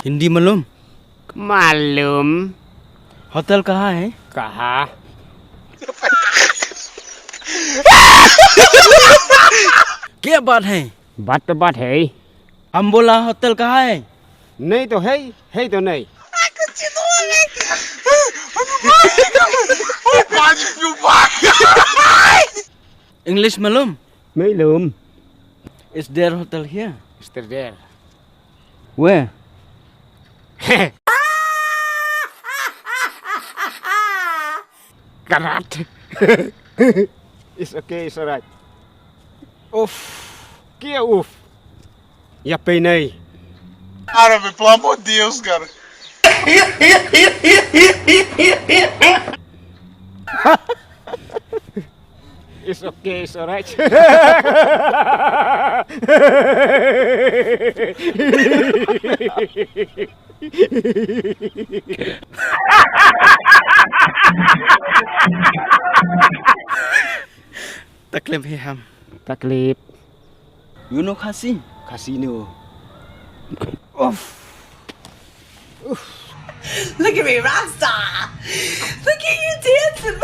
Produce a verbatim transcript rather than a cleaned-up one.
हिंदी मालूम? मालूम। होटल कहाँ है? कहाँ? क्या बात है? बात तो बात है। अम्बोला होटल कहाँ है? नहीं तो है, है तो नहीं। इंग्लिश मालूम? मालूम। Is there hotel here? Is there there? Where? Karat. It's okay, it's alright. Uff. Kia uff. Ya peinei. Árabe, pelo amor de Deus, cara. It's okay, it's alright. Taklip he ham. Taklip. You know Khasi? Khasi no. Uff. Look at me, rock star. Look at you dancing.